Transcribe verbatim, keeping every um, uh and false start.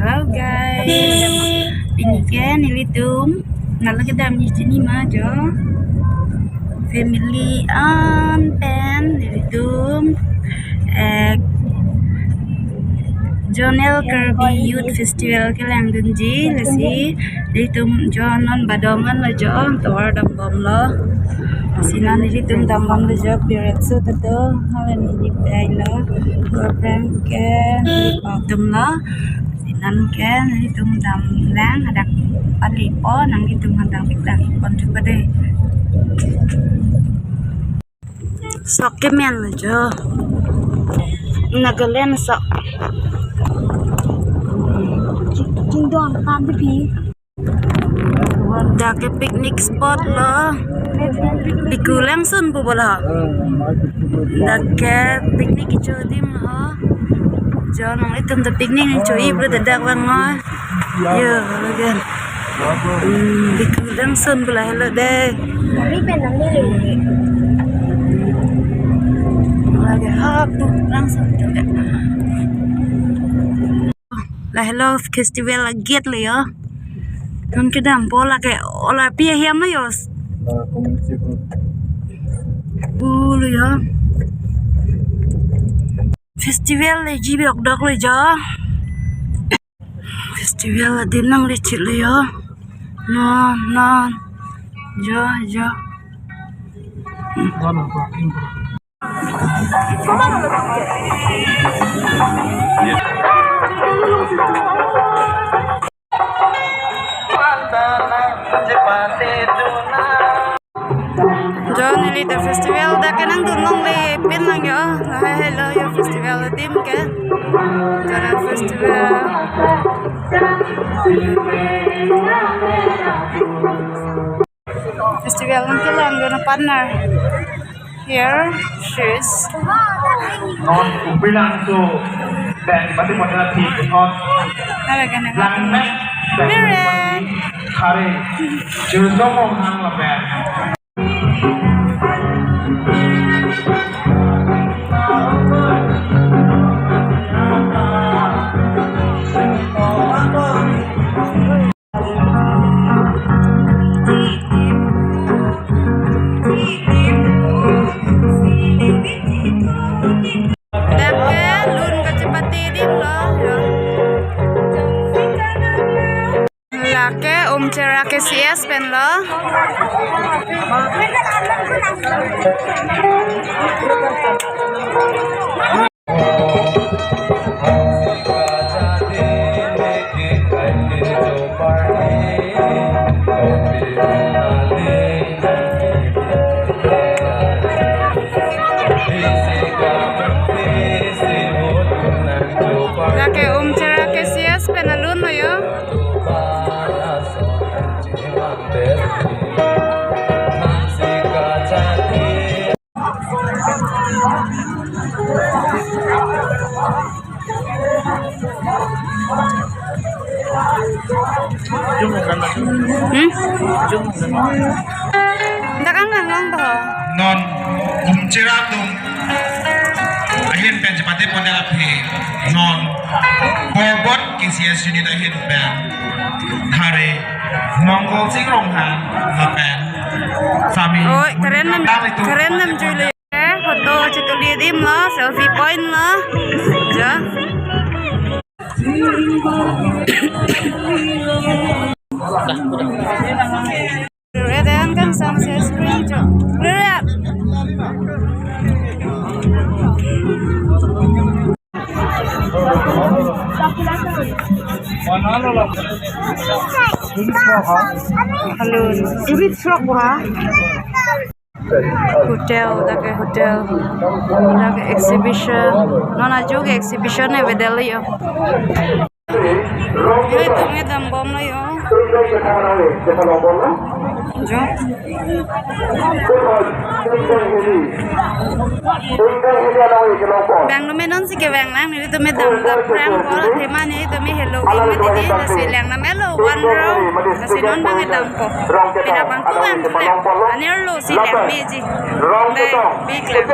Hello guys, pini ke nelitum nalo kedam ni chini ma jo family an pen nelitum eh Zonal Karbi Youth Festival kelangdunji, lasi nelitum jo non badong an lo jo, tovar dambomlo. Si non nelitum dambomlo jo, period so tato, halen ni pai lo, program ke neli patum lo. Si non ke nelitum damlang, hadak palipo, nanglitum hadak pik dam pon chupa de. Sok kemen lo jo. Nagaland sok. Jingdon kan pipi. Dak ke picnic spot lo. Bhikkhu Langsun pu bolo. Dak ke picnic kecho adim lo. Jo nanglitum ta picnic kecho-i bro, dak vang noi. Yo, again. Hmm, Bhikkhu Langsun pu lahelo de. Mari pen nang ni. Lagi hap tu Langsun tu de. Lahelo festival a-gate lo jo. Non kedampo lake, ola pi ahem lo jo. Pu lo jo. Festival le ji biok dok lo jo. Festival adim nang le chit lo jo. Non, non. Jo, jo. Jo neli ta festival dak kenangdun longle pin lang jo. Lahelo jo festival adim ke. Jo nang festival. Festival nangkelangdun a-partner. Here she is. Non Upi Langso pen pati model api non. Ada gana. Langme. Mire. Hari. Jurusong hang lapen. Dak ke lun kachepate adim lo jo. Lake Umchera K C S pen lo. Lake Umchera K C S pen alun lo jo. Hmm? Dak an lang long to. Non Umchera atum ahin pen chepate pondet aphi non Korbot K C S unit ahin pen hari Mongol Sing Ronghang lapen Sami. Oi, keren nam, keren namjui le. Eh, photo chetuli adim lo, selfie point lo. Jo. Red and kangsam si screen jo. Red. Hello. Hotel, dak ke hotel. Dak ke exhibition. Non ajo ke exhibition avedet lo jo. Nelitum kedambom lo jo. Jo. Bang lo me non si kevang lang, nelitum kedam dam prang ko, athema nelitum helo ing mati di, lasi lang nam elo one round, lasi non bang kedampo. Pina bang ko bang ko lang, anir lo si lang meji. Dai, big lang.